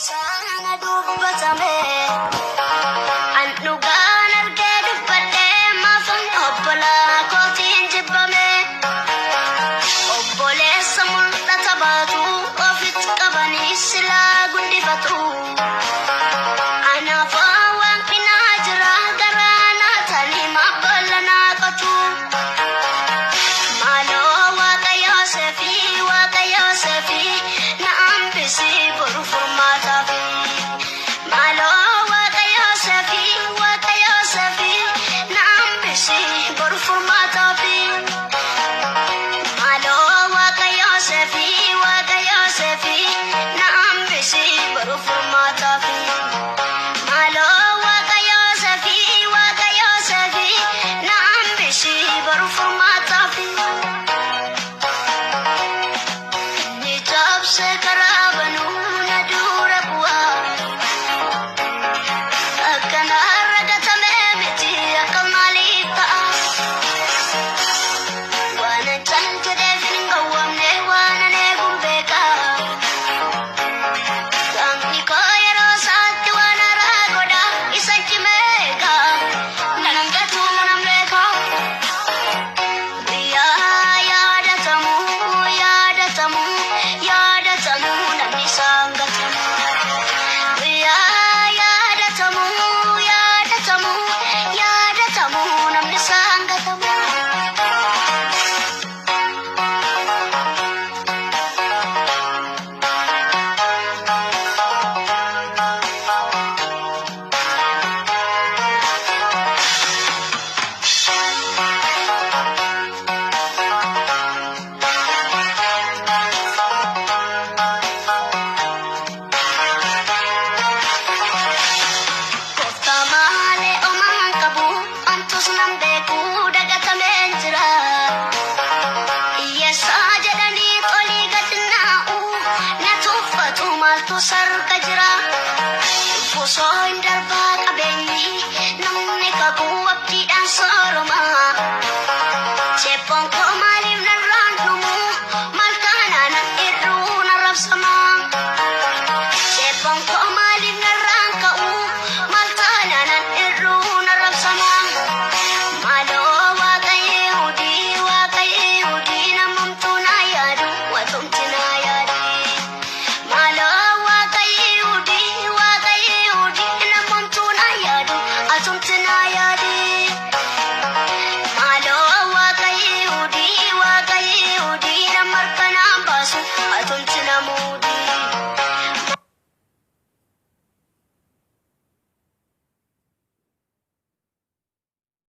Sana dubbatame an dhugaan argee dubbadhee maafan obbolaa kootiin jibbame obboleessa mul'ata baatu ofitti qabanii silaa guddifatu anaaf waaqni naa jira garaa naa tanii maabbola naa qotu maaloo waaqa Yoosefii waaqa Yoosefii na hambisii boru furmaataafi. Maaloo waaqa Yoosefii waaqa Yoosefii na hambisii boru furmaataafi. Maaloo waaqa Yoosefii waaqa Yoosefii na hambisii boru furmaataafi. Maaloo waaqa Yoosefii waaqa Yoosefii na hambisii boru furmaataafi. Inni cabse karaa banuu na dura bu'aa. Akkanarra gatamee miti akka maaliif ta'a? Waan an cal jedheef hin gowwoomne waan an eeguun beeka. Qaamni koo yeroo isaatti waan haaraa godha isa cimeeka. Nan gatuu nan beeka. Guyyaa yaadatamuu yaadatamuu yaadatamuu namni isaan gatamu. Guyyaa yaadatamuu yaadatamuu yaadatamuu namni isaan gatamu. Gooftaa maalee omaan qabu wantus nan beeku dagatameen jira. Hiyyeessaa jedhanii olii gad naa'u na tuffatu maaltu sarka jira. Osoo hin darbaa qabeenyi namni qabu abdiidhaan sooroma. Ceephoon koo maaliif narraan dhumu maal taanaan irruu na rabsama. Ceephoon koo maaliif narraan ka'u maal taanaan irruu na rabsama. Maaloo waaqa Yihudii waaqa Yihudii namumtuu naa yaadu watumti naa yaadi. Maaloo waaqa Yihudii waaqa Yihudii namumtuu naa yaadu atumti naa yaadi. Maaloo waaqa Yihudii waaqa Yihudii nama harka naan baasu atumti.